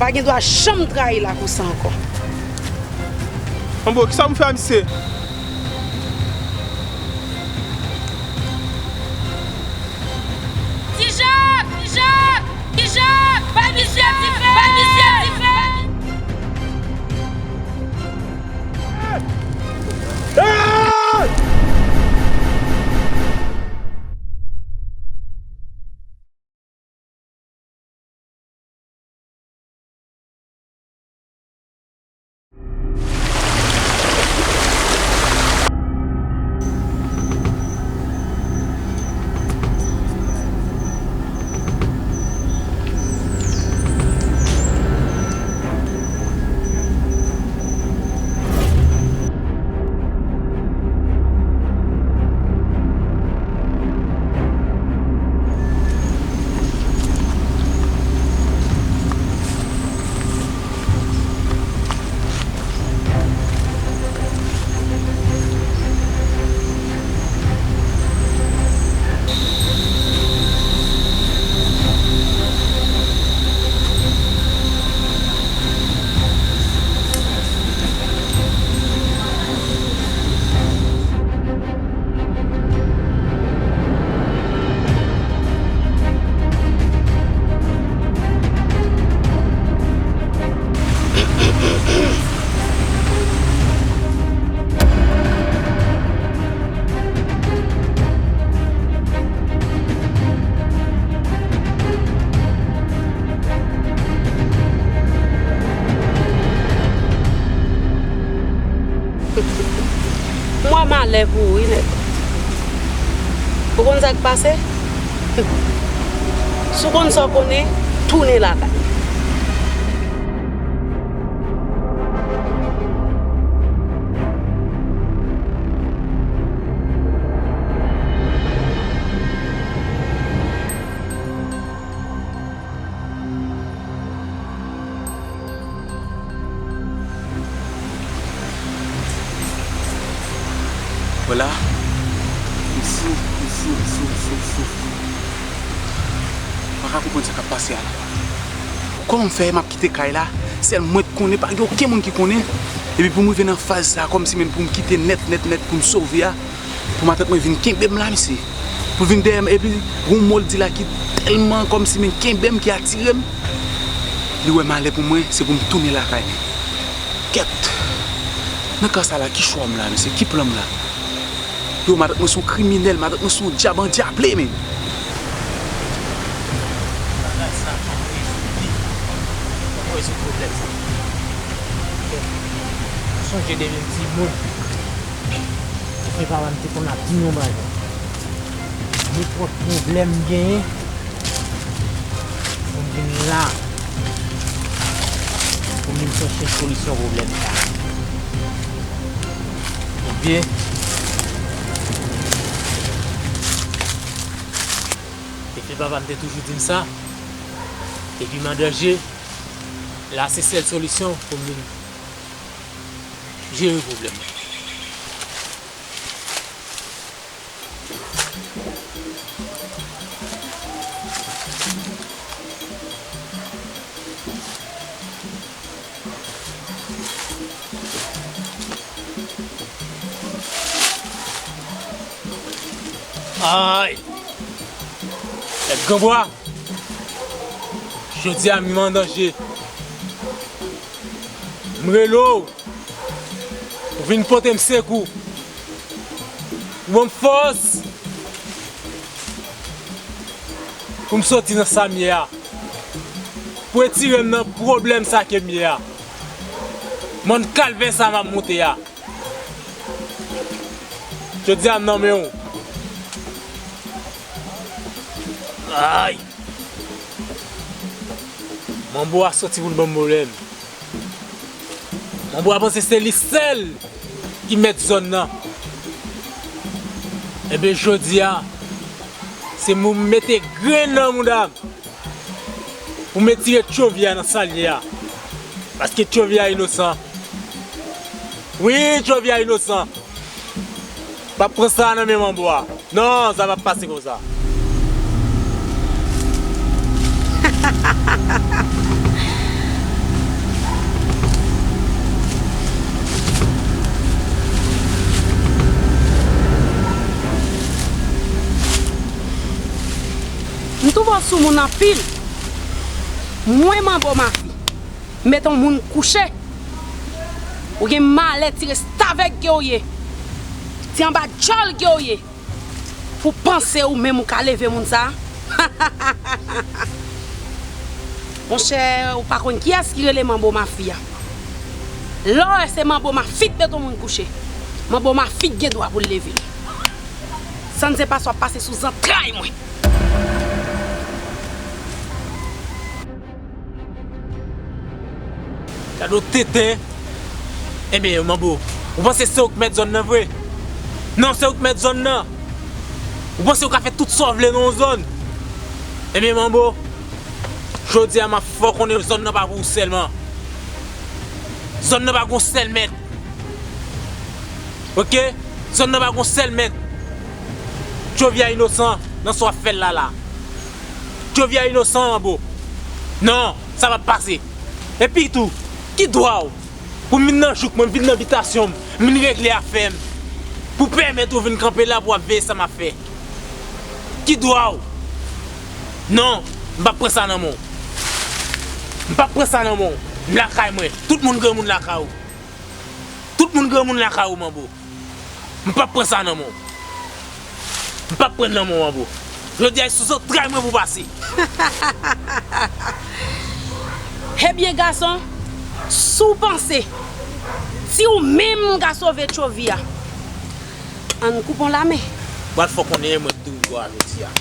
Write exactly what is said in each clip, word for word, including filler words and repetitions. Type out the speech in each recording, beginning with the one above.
Pa gen dwa janm trayi la konsa ankò. Manbo, kisa pou m fè a misye? Ti Jak! Ti Jak! Ti Jak! Bay misye dife! Bay misye dife! M wè malè pou ou wi nèg. Ou konn sa k pase? Si w konn sa w konnen, tounen lakay. Vwala. M fou, m fou, m fou, m fou, m fou. M pa ka konprann sa k ap pase a. Kòman m fè m ap kite kay la? Sèl mwen k konnen, pa gen okenn moun ki konnen. Epi pou m rive nan faz sa, kòmsi menm pou m kite nèt, nèt, nèt, pou m sove a, pou matant mwen vin kenbe m la, mesye. Pou l vin dèyè m, epi gon mo l di la ki tèlman kòmsi menm kenbe m, ki atire m. Li wè malè pou mwen, se pou m tounen lakay li. Kèt! Nan ka sa la, ki chwa m la, mesye? Ki plan m la? Yo, matant mwen se yon kriminèl, matant mwen se yon dyab andyable, menm. Bagay sa pa rezoud li. Fòk mwen rezoud pwoblèm sa. Kèt! M sonje depi m timoun. Epi papa m te konn ap di m yon bagay. Nenpòt pwoblèm m genyen, pou m vin la, pou m vin chèche solisyon pwoblèm sa. Ebyen, epi papa m te toujou di m sa, depi m an danje, la se sèl solisyon pou m vin jere pwoblèm mwen. Ay! Nèg Granbwa! Jodi a, m an danje. M rele w pou vin pote m sekou. Pou ban m fòs pou m soti nan sa m ye a. Pou retire m nan pwoblèm sa ke m ye a. Mòn kalvè sa m ap monte a. Jodi a m nan men w. Ay! Manbo a soti pou l ban m pwoblèm. Manbo a panse se li sèl ki mèt zòn nan. Ebyen, jodi a, se pou m mete grenn nan mouda m. Pou m retire Tchovi a nan sa l ye a. Paske Tchovi a inosan. Wi, Tchovi a inosan. M p ap pran sa nan men Manbo a. Non, sa p ap pase konsa. Sou moun anpil. Mwen manbo mafi. Mete yon moun kouche. Ou gen malè ti restavèk ke w ye. Ti anba djòl ke w ye. Pou panse ou menm ou ka leve moun sa. Monchè, ou pa konn kiyès ki rele manbo mafi a. Lè w wè se manbo mafi k mete yon moun kouche. Manbo mafi k gen dwa pou l leve l. San se pa sa w ap pase sou zantray mwen. Gade w tenten. Ebyen, manbo, ou panse se ou k mèt zòn nan vre? Non, se ou k mèt zòn nan. Ou panse ou ka fè tout sa w vle nan yon zòn? Ebyen, manbo, jodi a m ap fè w konnen zòn nan pa pou ou sèlman. Zòn nan pa gon sèl mèt. Oke? Zòn nan pa gon sèl mèt. Tchovi a inosan nan sa w ap fè l la la. Tchovi a inosan, manbo. Non, sa p ap pase. Epi tou, ki dwa w pou m vin nan jouk mwen, m vin nan bitasyon m, m vin regle afè m, pou pèmèt ou vin kanpe la pou w ap veye sa m ap fè? Ki dwa w? Non, m p ap pran sa nan men w. M p ap pran sa nan men w. M lakay mwen. Tout moun granmoun lakay ou. Tout moun granmoun lakay ou, manbo. M p ap pran sa nan men w. M p ap pran nan men w, manbo. Jodi a, e sou zantray mwen pou w pase. Ebyen, gason, si w panse, si w menm ka sove Tchovi a, ann koupe yon lame. Pral fè w konnen mwen tou jodi a.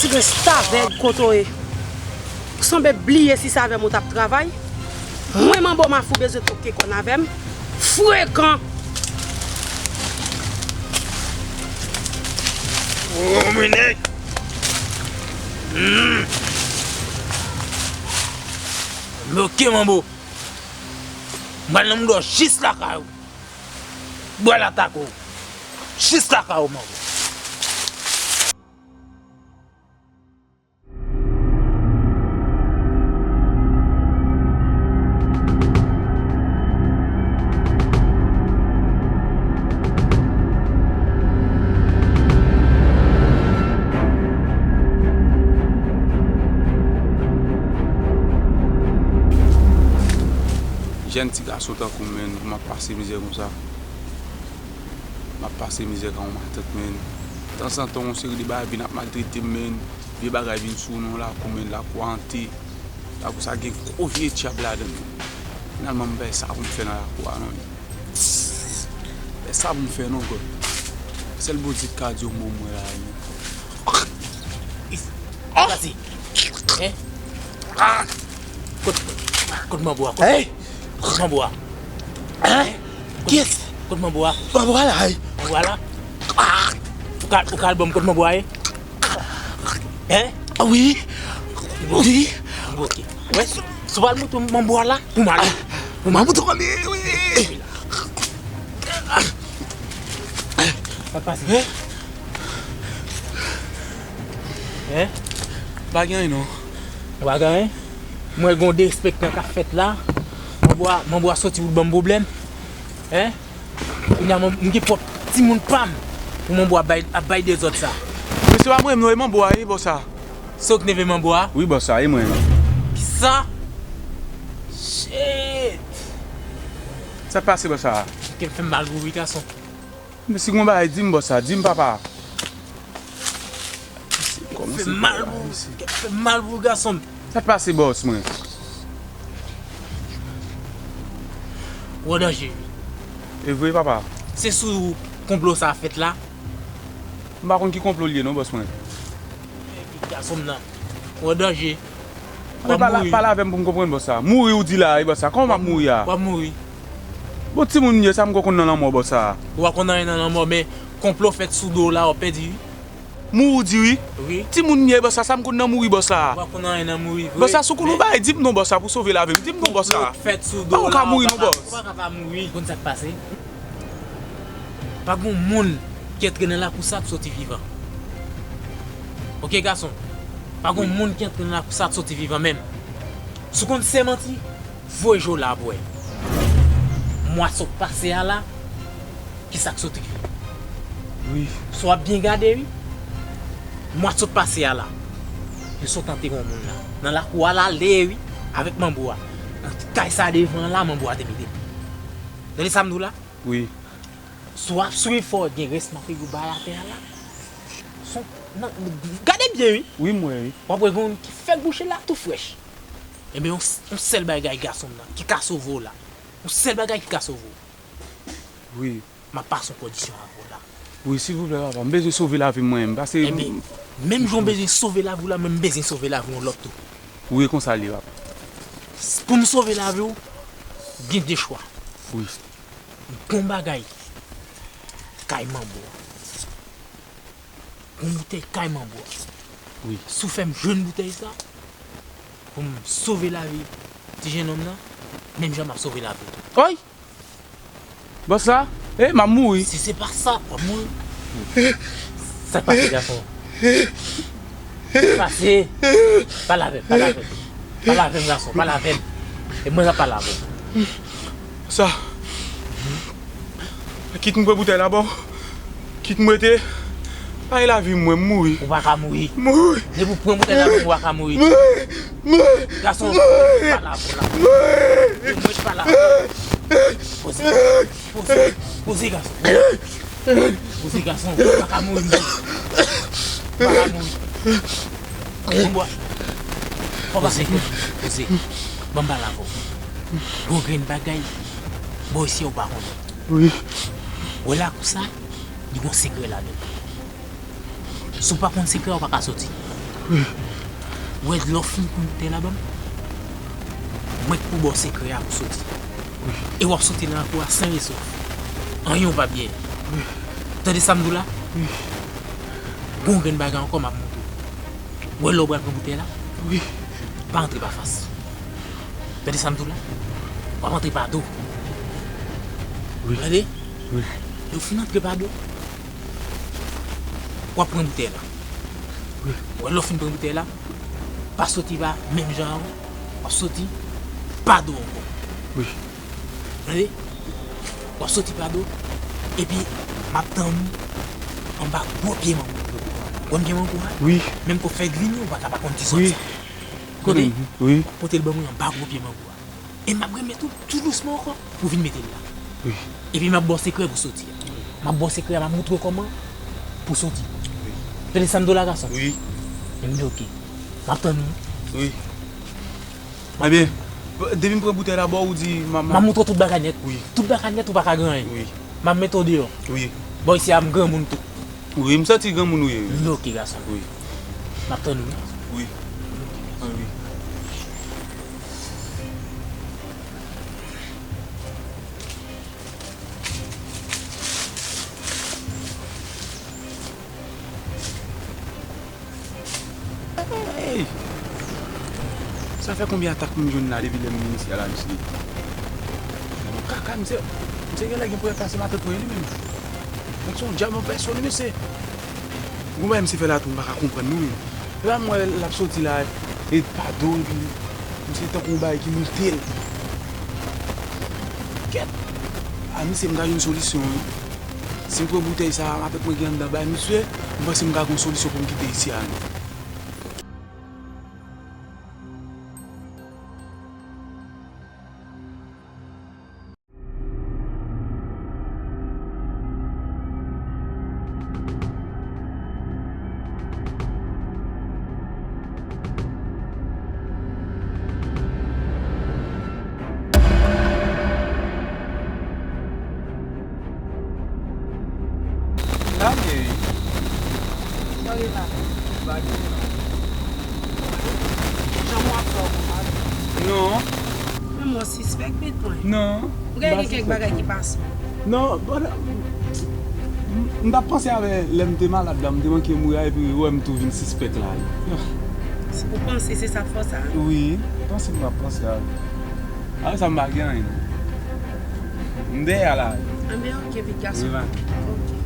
Ti restavèk kote w ye. Ou sanble bliye si se avè m ou t ap travay. Mwen manbo mafi ou bezwen toke kòn avè m. Frekan. Omen nèg. Hmm. Bloke manbo. M pral nan mouda w jis lakay ou. Bwè l atake w. Jis lakay ou, manbo. Jèn ti gason tankou m, menn, pou m ap pase mizè konsa. M ap pase mizè ka yon matant, menn. Tanzantan, yon seri de bagay vin ap maltrete m, menn. Vye bagay vin sou nou lakou, menn. Lakou a ante. Lakou sa gen gwo vye dyab ladan l, menn. Finalman, m pa wè sa pou m fè nan lakou a, non, menn. M pa wè sa pou m fè, non, God. Sèl Bondye k ka di yon mo mwen la, menn. Pase. Hein? Kot, kot manbo a? Kot, hey! Kot manbo a? Hein? Kiyès? Kot manbo a? Manbo a la, hey! Manbo a la? Ou ka, ou ka al ban m kot manbo a ye? Hein? Ah, wi. Wi. Bon, ok. Wè, si, si w al montre manbo a la, pou m al. Pou m al. Manbo tou konn li, wi. Sa k pase? Hein? Hein? Pa gen anyen non. Pa gen anyen? Mwen gen yon derespektan k ap fèt la. Manbo a, manbo a soti pou l ban m pwoblèm. Hein? Kounye a, m, m gen pwòp timoun pa m pou manbo a bay, ap bay dezòd sa. Men se pa mwen menm non, e manbo a, e bòs sa. Se w k neve manbo a? Wi, bòs sa, e mwen menm. Kisa? Shit! Sa k pase, bòs sa? Kè m fè m mal pou wi, gason. Men si gon bagay, di m, bòs sa, di m, papa. Kòman se mal pou, fè mal pou gason m. Sa k pase, bòs mwen? Ou an danje. E vre, papa? Se sou konplo sa fèt la? M pa konn ki konplo l ye non, bòs mwen. Epi gason m nan. Ou an danje. W ap mouri. Pale avè m pou m konprann, bòs sa. Mouri ou di la, wi, bòs sa. Kòman m ap mouri a? W ap mouri. Bon, timoun m ye, sa m ko konn nan lanmò, bòs sa. Ou pa konn anyen nan lanmò, men konplo fèt sou do w la, w ap pèdi wi. Mouri di wi. Wi. Timoun m ye, bòs la, sa m konn nan mouri, bòs la. Ou pa konn anyen nan mouri vre. Bòs la, si w konn yon bagay, di m non, bòs la, pou sove lavi m. Di m non, bòs la. Ou fèt sou do la, ou pa ka, ou pa ka pa mouri. Ou konn sa k pase? Pa gon moun ki antre nan lakou sa k soti vivan. Oke, gason? Pa gon moun ki antre nan lakou sa k soti vivan menm. Si w konn se manti, voye je w la pou w wè. Mwa sot pase a la, kisa k sot rive? Wi. Si w ap byen gade, wi. Mwa sot pase a la, yo sot antere yon moun la. Nan lakou a l ale, wi, avèk manbo a. Nan ti kay sa devan an la, manbo a te mete. Tande sa m di w la? Wi. Si w ap swiv, fò w gen rès materyèl bay atè a la. Son, nan, gade byen, wi. Wi, m wè, wi. W ap wè gen youn ki fèk bouche la, tou frèch. Enben, yon, yon sèl bagay, gason m nan, ki ka sove w la. Yon sèl bagay ki ka sove w. Wi. M ap pase yon kondisyon avè w la. Wi, silvouplè, papa. M bezwen sove lavi m mwen menm. Pase. Enben, menm jan w bezwen sove lavi w la, mwen m bezwen sove lavi yon lòt tou. Wi, konsa l ye, papa. Pou m sove lavi w, gen de chwa. Wi. M gon bagay kay manbo a. Yon boutèy kay manbo a. Wi. Si w fè m jwenn boutèy sa, pou m sove lavi ti jennonm nan, menm jan m ap sove lavi w tou. Oy! Bòs la, e, m ap mouri. Si se pa sa, w ap mouri. Sa k pase, gason? Sa k pase? Pale avè m, pale avè m. Pale avè m, gason, pale avè m. E mwen k ap pale avè w. Sa. Kit m pran boutèy la ba w. Kit m rete. Ay, lavi m, mwen, m mouri. Ou pa ka mouri. Mouri. Depi w pran boutèy la, ou pa ka mouri. Mouri. Mouri. Gason, mouri. Pa la, pa la. Mouri. Mwen pa la. Poze. Poze. Poze, gason. Poze, gason. Ou pa ka mouri, m di. Ou pa ka mouri. Bon, bwa. Fò pase. Poze. Poze. Ban m pale avè w. Gon grenn bagay bò isi a ou pa konnen. Wi. Wè lakou sa, li gon sekrè ladan l. Si w pa konn sekrè a, ou pa ka soti. Wi. Wè, lè w fin pran boutèy la ban m, mwen k pou ba w sekrè a pou soti. Wi. E w ap soti nan lakou a san resouf. Anyen ou p ap genyen. Wi. Tande sa m di w la? Wi. Gon grenn bagay ankò m ap montre w. Wè lè w pral pran boutèy la? Wi. Pa antre pa fas. Tande sa m di w la? W ap antre pa do. Wi. Tande? Wi. Lè w fin antre pa do, w ap pran boutèy la. Wi. Wè lè w fin pran boutèy la, pa soti pa menm jan an, w ap soti pa do ankò. Wi. Tande? W ap soti pa do, epi m ap tann ou anba gwo pye mango. Ou konn pye mango a? Wi. Menm ke w fèk vini, ou pa ka pa konn ti zòn sa. Wi. Kote? Wi. W ap pote l ban mwen anba gwo pye mango a. E m ap remèt ou tou dousman ankò pou w vin mete l la. Wi. Epi m ap ba w sekrè pou soti a. M ap ba w sekrè a, m ap montre w kòman pou soti. Wi. Tande sa m di w la, gason? Wi. Ebyen, oke. M ap tann ou. Wi. Ebyen, depi m pran boutèy la ba w, ou di m a, m a. M ap montre w tout bagay nèt. Wi. Tout bagay nèt, ou pa ka gen anyen. Wi. M ap mete w deyò. Wi. Bò isi a, m granmoun tou. Wi, m santi granmoun ou ye. Wi, oke, gason. Wi. M ap tann ou, wi. Wi. Wi, wi. Hey! Sa fè konbyen atak m jwenn la depi lè m vin isi a la, mesye? Kaka, misye, misye genlè gen pou l pase matant mwen li menm. Nèg se yon dyab an pèsòn, mesye. Gon bagay misye fè la tou, m pa ka konprann non, menm. Epa m wè l ap soti la, e pa do, epi misye tankou yon bagay ki moute l. Kèt! A, misye, m ka jwenn solisyon, wi. Si m pran boutèy sa a, matant mwen ki anndan, bay misye, m panse m ka gon solisyon pou m kite isi a, wi. Sa m ye, wi. Sa w ye la? Bagay. Jan mwen ap fè w konpa? Non. Men mwen sispèk pitit mwen. Non. Ou gen kèk bagay ki pase w? Non, bon, M, m t ap panse avè lè m te malad la, m te manke mouri a, epi ou wè m tou vin sispèk la. Ou panse se sa k fè w sa? Wi, panse m t ap panse avè. Apre sa, m pa gen anyen non. M dèyè a la. Anben, ok, pitit gason. Wi, ma. Ok.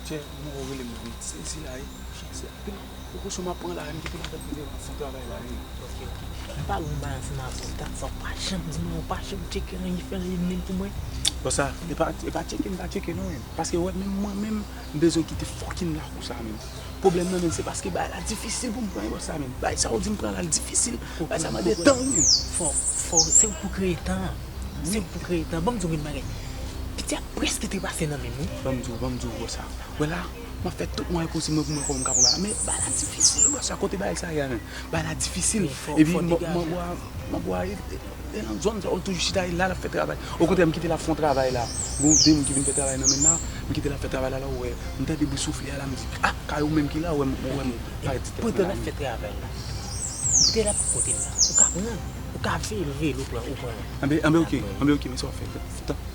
Chè, mwen rele mwen, se, se la, wi. Chè, se anpil prekosyon m ap pran la, m kite madanm ki te fè travay la, wi. Ok, ok. Men pa gen yon bagay ansanm avè w, ta sa w pa janm di mwen, w pa janm tcheke anyen, fè anyen menm pou mwen. Bon, sa, e pa, e pa tcheke, m pa tcheke non, men. Paske, wè, menm mwen menm, m bezwen kite fucking lakou sa, menm. Pwoblèm nan, menm, se paske bagay la difisil pou m pran, bò sa, menm. Bagay sa w di m pran la, l difisil. Bagay sa mande tan, wi, menm. Fò, fò, se ou pou kreye tan an. Se ou pou kreye tan. Ban m di w yon bagay. Piti a prèske te pase nan men m, wi. Ban m di w, ban m di w, bò sa. Wè la, m ap fè tout mwayen posib mwen pou mwen kòman m ka pran bagay la. Men bagay la difisil, bò sa, kote bagay sa ye a, menm. Bagay la difisil. Epi, m, m, m, m, e, e nan zòn sa, ou toujou chita, e la, l ap fè travay. Okontrè, m kite l ap fè yon travay la. Gon de moun ki vin fè travay nan men m la, m kite l ap fè travay la, la, ou wè. M tande bri soufle a la, m di, ah, kay ou menm ki la, ou wè m, ou wè m parèt ti tèt mwen la. Pandan l ap fè travay la, ou te la pou kote l la. Ou ka pran, ou ka veye l, veye l, ou pran, ou pran. Anben, anben, ok, anben, ok, men sa w ap fè. Tan,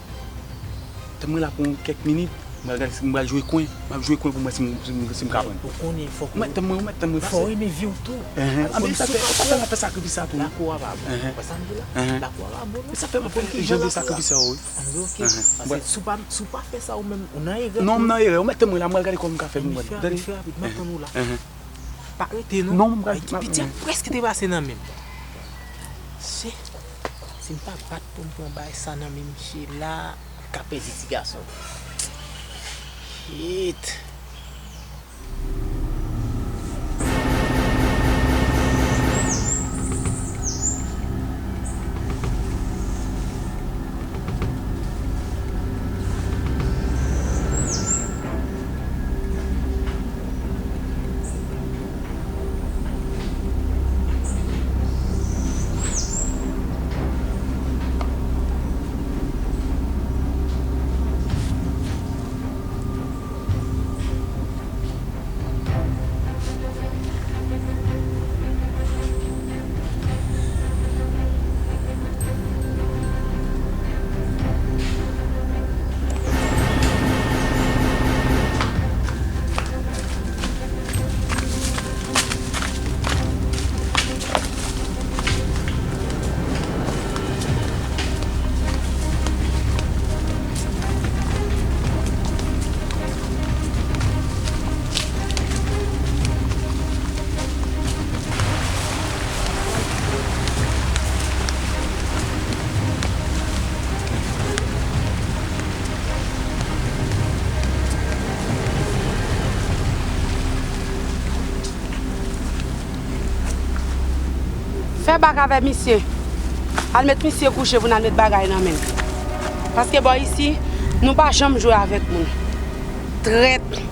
tan mwen la pou kèk minit, m pral gade si m pral jwe kwen. M ap jwe kwen pou mwen si m, si m, si m ka pran. Ou konnen, fòk ou mèt tann mwen, ou mèt tann mwen pase. Fò w renmen vi w tou. Enhen. Anben, sa fè, sa fè m ap fè sakrifis sa tou. Lakou a pa bon. Enhen. Ou pa sa m di la? Enhen. Sakrifis sa, wi. Anben, ok. Enhen. Paske si w pa, si w pa fè sa ou menm, ou nan erè tou. Non, m nan erè. Ou mèt tann mwen la, m pral gade kòman m ka fè pou mwen. Anben, fè rapid, fè rapid, m ap tann ou la. Enhen. Pa rete non. Non, m pral, ay, ti piti a prèske te pase nan men m. Se, si m pa bat pou m pran bagay sa nan men misye la, m ka pèdi ti gason. Shit. Fè bak avè misye. Al met misye kouche pou n al met bagay nan men l. Paske bò isi, nou pa janm jwe avèk moun. Trèt.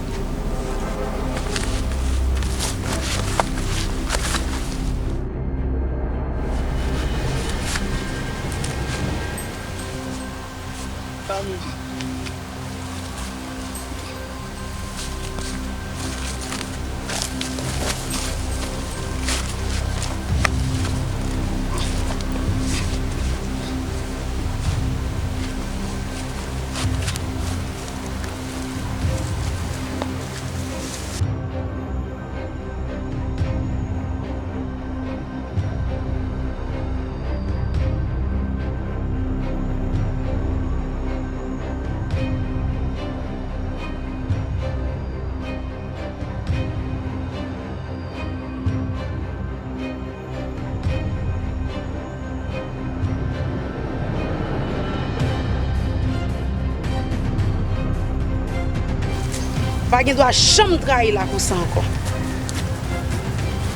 Pa gen dwa janm trayi la konsa ankò.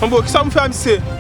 Manbo, kisa w fè a misye?